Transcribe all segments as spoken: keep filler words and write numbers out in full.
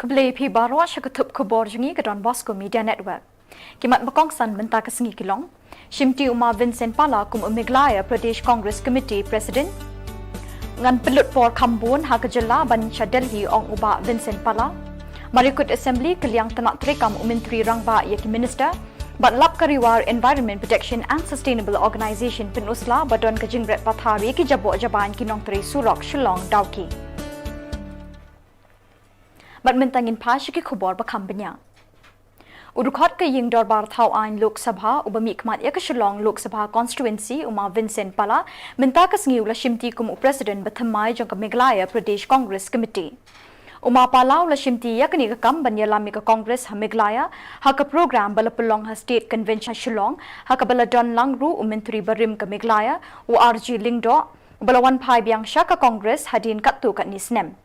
Khublei phi baroh sha ka thup khubor jong ngi ka Don Bosco Media Network. Ki mat ba kongsan mynta ka sngi ki long: Shimti u Ma Vincent Pala kum u Meghalaya Pradesh Congress Committee President. Ngan pynlut por kham bun ha ka jylla ban sha Delhi, ong u Bah Vincent Pala. Mariakut Assembly kylliang tnat treikam u Myntri Rangbah ïa ki Minister. Bad lap ka Ri War Environment Protection and Sustainable Organisation, PENUSLA, ba don ka jingbret pathar ïa ki jaboh jabain ki nongtrei surok Shillong Dawki. Bad mynta ngin phai sha ki khubor ba kham bniah. U dkhot ka ïing dorbar thaw aiñ Lok Sabha uba mihkhmat ïa ka Shillong Lok Sabha Constituency, u Ma Vincent Pala, mynta ka sngi u la shimti kum u President bathymmai jong ka Meghalaya Pradesh Congress Committee. U Ma Pala u la shimti ïa kane ka kam ban ïalam ïa ka Congress ha Meghalaya ha ka program ba la pynlong ha State Convention Shillong, ha kaba la don lang ruh u Myntri barim ka Meghalaya, u R G Lyngdoh, uba la wan phai biang sha ka Congress hadien katto katne snem.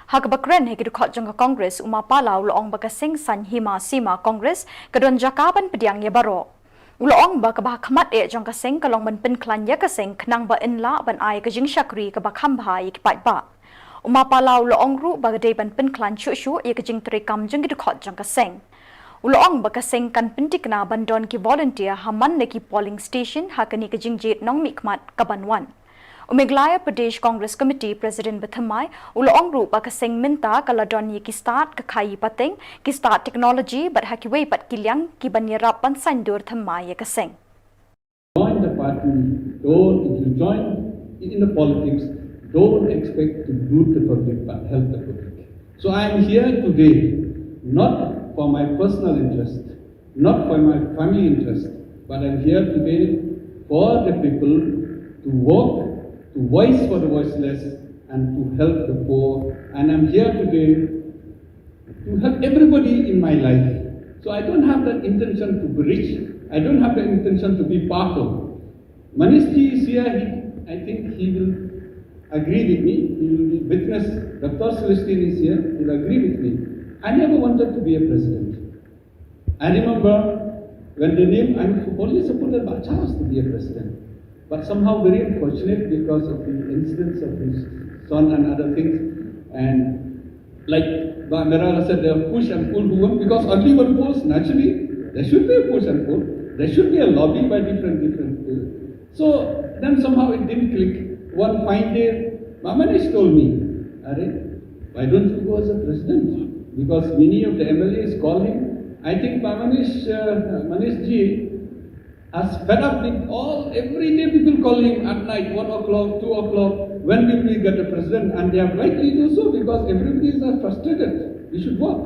Ha kaba kren ha ki dkhot jong ka Congress, u Ma Pala u la ong ba ka seng saiñ hima sima Congress ka don jaka ban pdiang ïa baroh. U la ong ba kaba ha khmat eh jong ka seng ka long ban pynkhlaiñ ïa ka seng khnang ba yn lah ban ai ka jingshakri kaba kham bha ïa ki paidbah. U Ma Pala u la ong ruh ba ka dei ban pynkhlaiñ shuh shuh ïa ka jingtreikam jong ki dkhot jong ka seng. U la ong ba ka seng kan pyntikna ban don ki volunteer ha man la ki polling station ha kane ka jingjied nongmihkhmat kaban wan. U Meghalaya Pradesh Congress Committee President bathymmai u la ong ruh ba ka seng mynta ka la don ïa ki stad ka khaii pateng, ki stad technology bad ha kiwei pat ki liang kiban ïarap ban saiñdur thymmai ïa ka seng. Join the party, don't, if you join in the politics, don't expect to do the public but help the public. So I am here today not for my personal interest, not for my family interest, but I'm here today for the people, to work, to voice for the voiceless, and to help the poor. And I'm here today to help everybody in my life. So I don't have that intention to be rich. I don't have the intention to be powerful. Manish ji is here. He, I think he will agree with me. He will be witness. Doctor Celestine is here. He will agree with me. I never wanted to be a president. I remember when the name, I'm only supported by Charles to be a president. But somehow very unfortunate because of the incidents of his son and other things. And like Bah Merala said, there are push and pull who want, because only one post, naturally, there should be a push and pull. There should be a lobby by different, different people. So then somehow it didn't click. One fine day, Bah Manish told me, "Are, why don't you go as a president?" Because many of the M L As call him. I think Bah Manish, uh, Manish ji, as fed up with all, every day people call him at night, one o'clock, two o'clock, "When will we get a president?" And they are rightly do so, because everybody is, uh, frustrated. We should work.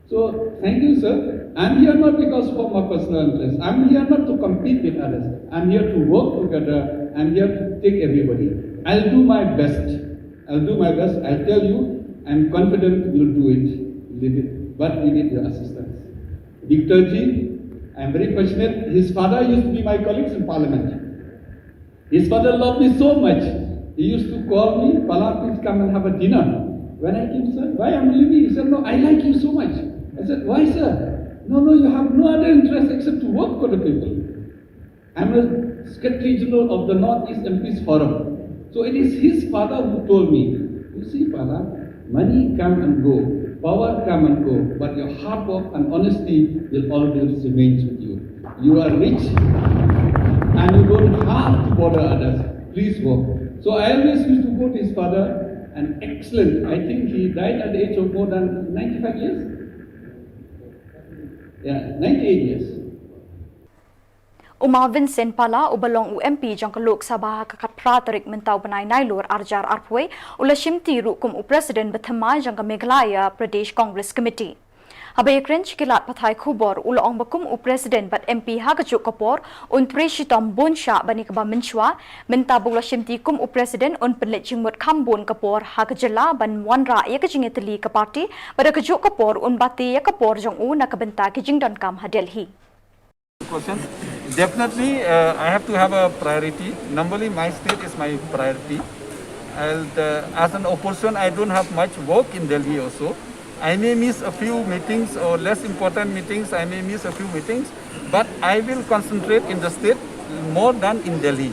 So, thank you, sir. I'm here not because for my personal interest. I'm here not to compete with others. I'm here to work together. I'm here to take everybody. I'll do my best. I'll do my best. I tell you, I'm confident you'll do it. Leave it. But we need your assistance. Victor ji, I'm very fortunate. His father used to be my colleagues in parliament. His father loved me so much. He used to call me, "Pala, please come and have a dinner." When I came, "Sir, why I'm leaving?" He said, "No, I like you so much." I said, "Why, sir?" "No, no, you have no other interest except to work for the people." I'm a secretary general of the Northeast M Ps Forum. So it is his father who told me, "You see, Pala, money come and go, power come and go, but your hard work and honesty will always remain with you. You are rich and you don't have to bother others. Please work." So I always used to quote his father, an excellent, I think he died at the age of more than ninety-five years. Yeah, ninety-eight years. U Ma Vincent Pala, uba long u M P jong ka Lok Sabha ha ka khatphra tarik mynta u bnai Nailur arhajar arphew wei, u la shimti ruh kum u President bathymmai jong ka Meghalaya Pradesh Congress Committee. Haba ïakren sha ki lad pathai khubor, u la ong ba kum u President bad M P ha kajuh ka por, un trei shitom bun shah ban ïa kaba mynshuwa. Mynta ba u la shimti kum u President, un pynleit jingmut kham bun ka por ha ka jylla ban wanrah ïa ka jingïatylli ka party, bad ha kajuh ka por un batai ïa ka por jong u na ka bynta ki jingdonkam ha Delhi. Question. Definitely, uh, I have to have a priority. Numberly, my state is my priority. And, uh, as an opposition, I don't have much work in Delhi also. I may miss a few meetings or less important meetings. I may miss a few meetings, but I will concentrate in the state more than in Delhi.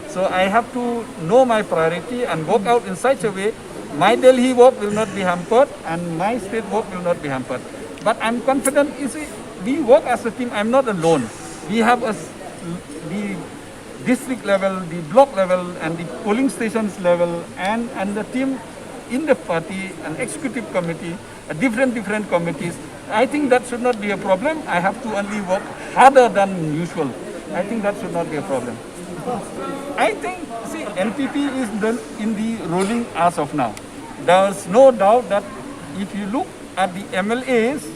So I have to know my priority and work out in such a way My Delhi work will not be hampered and my state work will not be hampered. But I'm confident, you see, we work as a team. I'm not alone. We have a s-, the district level, the block level, and the polling stations level, and, and the team in the party, an executive committee, uh, different, different committees. I think that should not be a problem. I have to only work harder than usual. I think that should not be a problem. I think, see, N P P is the, in the ruling as of now. There's no doubt that if you look at the M L As,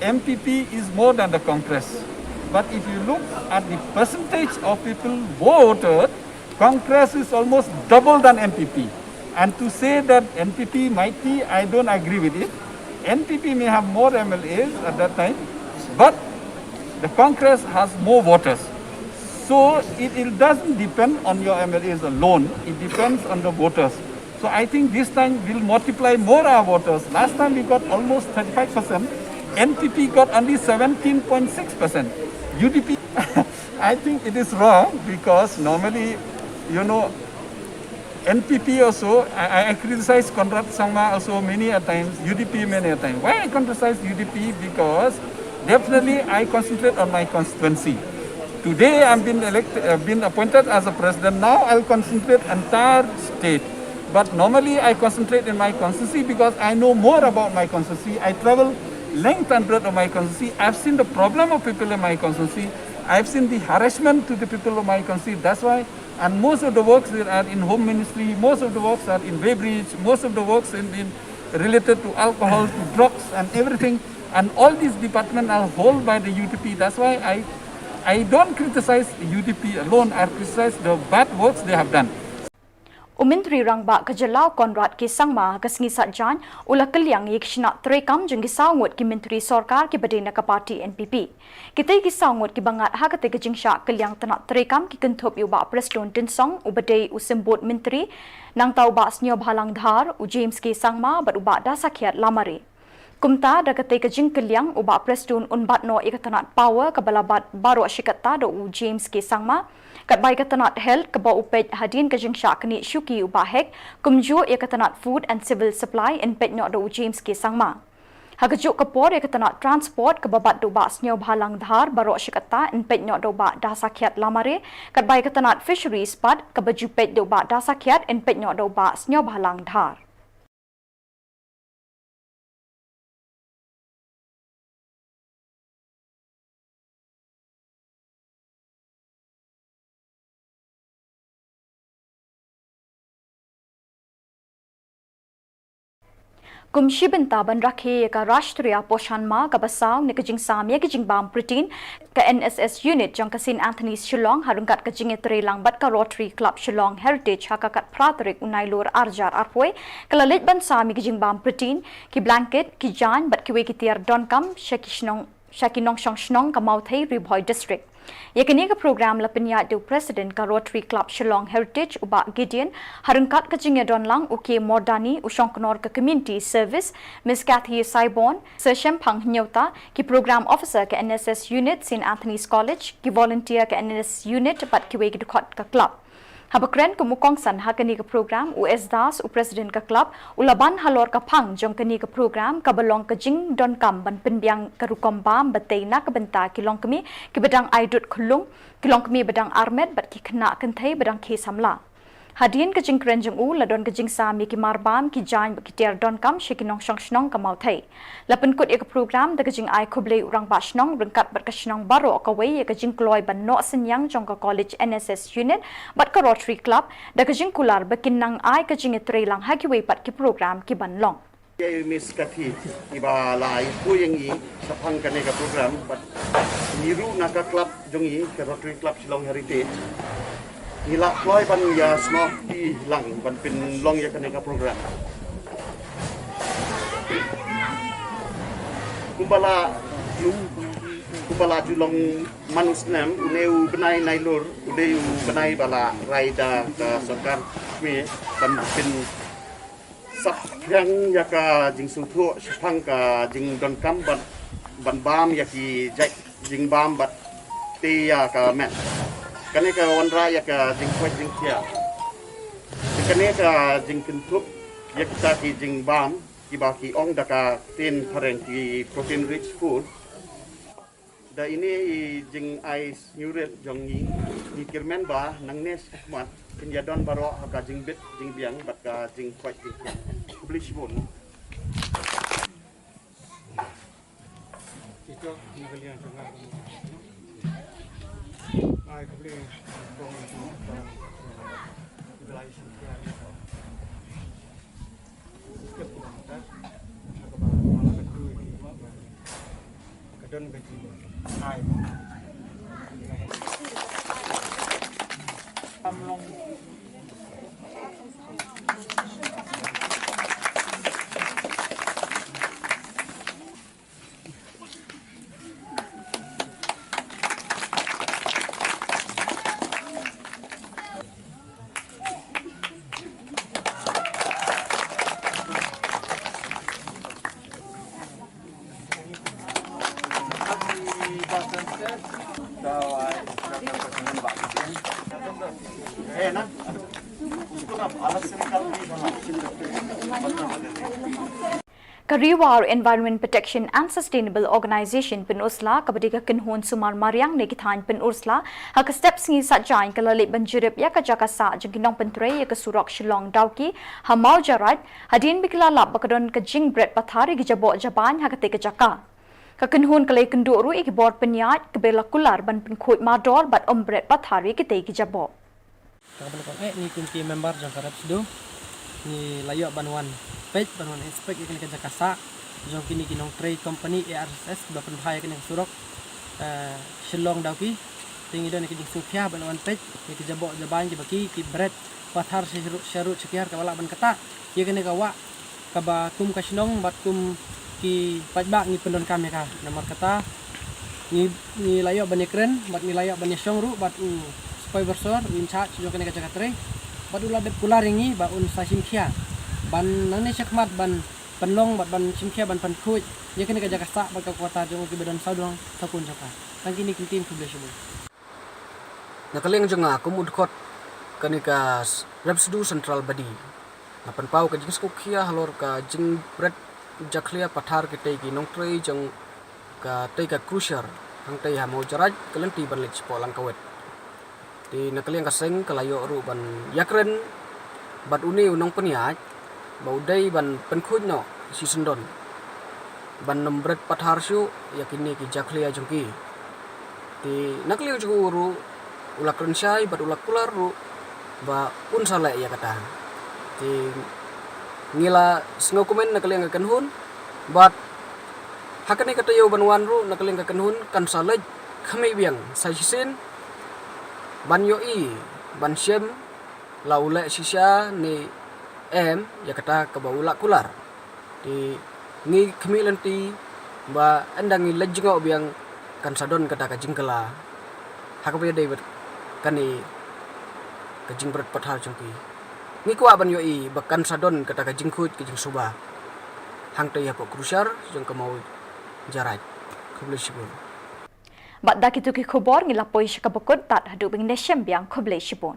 N P P is more than the Congress. But if you look at the percentage of people voted, Congress is almost double than N P P. And to say that N P P mighty, I don't agree with it. N P P may have more M L As at that time, but the Congress has more voters. So it, it doesn't depend on your M L As alone. It depends on the voters. So I think this time we'll multiply more our voters. Last time we got almost thirty-five percent. N P P got only seventeen point six percent. U D P, I think it is wrong because normally, you know, N P P also, I, I criticize Conrad Sangma also many a times, U D P many a times. Why I criticize U D P? Because definitely I concentrate on my constituency. Today I've been elected, I've been appointed as a president. Now I'll concentrate entire state. But normally I concentrate in my constituency because I know more about my constituency. I travel length and breadth of my constituency. I've seen the problem of people in my constituency. I've seen the harassment to the people of my constituency. That's why, and most of the works that are in home ministry, most of the works are in Weybridge, most of the works in, in related to alcohol, to drugs and everything. And all these departments are held by the U D P. That's why I, I don't criticize U D P alone. I criticize the bad works they have done. U Myntri Rangbah ka jylla u Conrad K Sangma ha ka sngi Saitjaiñ u la kylliang ïa ki shnat treikam jong ki saw ngut ki myntri sorkar kiba dei na ka party N P P. Kitei ki saw ngut kiba ngat ha katei ka jingshah kylliang tnat treikam ki kynthup ïa u Bah Prestone Tynsong uba dei u symbud myntri, nangta u Bah Sniawbhalang Dhar, u James K Sangma bad u Bah Dasakhiat Lamare. Kumta da katei ka jingkylliang u Bah Prestone un bat noh ïa ka tnat power kaba la bat baroh shi katta da u James K Sangma, katba ïa ka tnat health kaba u peit hadien ka jingshah knieh shuki u Bah Hek, kumjuh ïa ka tnat food and civil supply yn peit noh da u James K Sangma. Ha kajuh ka por ïa ka tnat transport kaba bat da u Bah Sniawbhalang Dhar baroh shi katta yn peit noh da u Bah Dasakhiat Lamare, katba ïa ka tnat fisheries pat kaba ju peit da u Bah Dasakhiat yn peit noh da u Bah Sniawbhalang Dhar. Kum shi bynta ban rakhe ïa ka Rashtriya Poshan Maah kaba saw ne ka jingsam ïa ka jingbam protein, ka N S S unit jong ka Saint Anthony's Shillong ha ryngkat ka jingïatreilang bad ka Rotary Club Shillong Heritage ha ka khatphra tarik u Nailur arhajar arphew wei ka la leit ban sam ïa ka jingbam protein, ki blanket, ki jaiñ bad kiwei ki tiar donkam sha ki shnong, sha ki nongshong shnong ka Mawthei, Ri Bhoi District. Ïa kane ka program la pynïaid da u President ka Rotary Club Shillong Heritage u Bah Gideon, ha ryngkat ka jingïadonlang u K Mordani, u shongknor ka Community Service, Miss Cathy Saibon, Sir Shemphang Hynñiewta, ki program officer ka N S S unit Saint Anthony's College, ki volunteer ka N S S unit bad kiwei ki dkhot ka club. Haba kren kum u kongsan ha kane ka program, u S Das, u President ka club, u la ban halor ka phang jong kane ka program kaba long ka jingdonkam ban pynbiang ka rukom bam ba tei na ka bynta ki longkmie kiba dang ai dud khyllung, ki longkmie ba dang armet bad ki khynnah kynthei ba dang khie samla. Hadien ka jingkren jong u la don ka jingsam ïa ki marbam, ki jaiñ bad ki tiar donkam sha ki nongshong shnong ka Mawthei. La pynkut ïa ka program da ka jingai khublei u Rangbah Shnong ryngkat bad ka shnong baroh kawei ïa ka jingkloi ban noh synñiang jong ka College N S S unit bad ka Rotary Club da ka jingkular ba kin nang ai ka jingïatreilang ha kiwei pat ki program ki ban long. Ïa i Miss Cathy iba la ïathuh ïa ngi shaphang kane ka program bad ngi ruh na ka club jong ngi ka Rotary Club Shillong Heritage ngi la kloi ban ïasnoh kti lang ban pynlong ïa kane ka program. Kumba la, kumba la ju long man u snem, une u bnai Nailur u dei u bnai ba la rai da ka sorkar kmie ban pyn sap pyrshang ïa ka jingsngewthuh shaphang ka jingdonkam ban, ban bam ïa ki jait jingbam bad tei ïa ka met. Kane ka wanrah ïa ka jingkoit jingkhiah. Kane ka jingkynthup Ïa kita ki jingbam kiba ki ong da ka ktien phareng ki protein rich food. Da ine i jingai sngewrit jong ngi, ngi kyrmen ba nangne shakhmat kin ïadon baroh ha ka jingbit jingbiang bad ka jingkoit jingkhiah. Khublei shibun. Ka Ri War Environment Protection and Sustainable Organization Pynursla, kaba dei ka kynhun sumar mariang na ki thaiñ Pynursla, ha ka step sngi Saitjaiñ ka la leit ban jurip ïa ka jaka sah jong ki nongpyntrei ïa ka surok Shillong Dawki ha Mawjaraid, hadien ba ki la lap ba ka don ka jingbret pathar ïa ki jaboh jabaiñ ha katei ka jaka. Ka kynhun ka la ïakynduh ruh ïa ki bor pynïaid kiba la kular ban pynkhuid mardor bad ym bret pathar ïa kitei ki jaboh. Ka ba la kong eh, ngi kum ki member jong ka REPSDO, ngi la ïoh ban wan peit, ban wan inspect ïa kane ka jaka sah jong kine ki nongtrei company A R S S ba pynbha ïa kane ka surok, eh, Shillong Dawki. Te ngi don ïa ka jingsngewkhia ba la wan peit ïa ki jaboh jabaiñ kiba ki, ki bret pathar sha rud sha rud sha kiar kaba lah ban ktah ïa kane ka wah kaba kum ka shnong bad kum ki paidbah ngi pyndonkam ïa ka. Namar kata ngi, ngi la ïoh ban ïakren bad ngi la ïoh ban ïashong ruh bad u supervisor, u in charge jong kane ka jaka trei, bad u la dep kular ïa ngi ba un sa shim khia ban nangne shakhmat ban pynlong bad ban shim khia ban pynkhuid ïa kane ka jaka sah bad ka kwata jong u kiba don sawdong sawkun jong ka. Tang kine ki ktien, khublei shibun. Na ka liang jong nga kum u dkhot kane ka s-, REPSDO Central Body, nga pynpaw ka jingsngewkhia halor ka jingbret jakhlia pathar kitei ki nongtrei jong katei ka crusher hangtei ha Mawjaraid, ka lynti ban leit shapoh Langkawet. Te na ka liang ka seng ka la ïoh ruh ban ïakren bad une u nongpynïaid ba u dei ban pynkhuid noh shisyndon ban ym bret pathar shuh ïa kine ki jakhlia jong ki. Te na ka liang jong u ruh u la kren shai bad u la kular ruh ba un sa leh ïa kata. Te ngi la sngewkmen na ka liang ka kynhun bad ha kane ka taïew ban wan ruh na ka liang ka kynhun kan sa leit khmih biang sa shisien ban ïohi ban shem la u leh shisha ne em ïa kata kaba u la kular. Te ngi khmih lynti ba ynda ngi leit jngoh biang kan sa don kata ka jingkylla ha kaba ïadei bad kane ka jingbret pathar jong ki. Ngi kwah ban ïohi ba kan sa don kata ka jingkhuid ka jingsuba hangtei hapoh crusher jong ka Mawjaraid. Khublei shibun. Bad da kito ki khubor ngi la poi sha kaba kut, tad haduh ba ngin ïa shem biang, khublei shibun.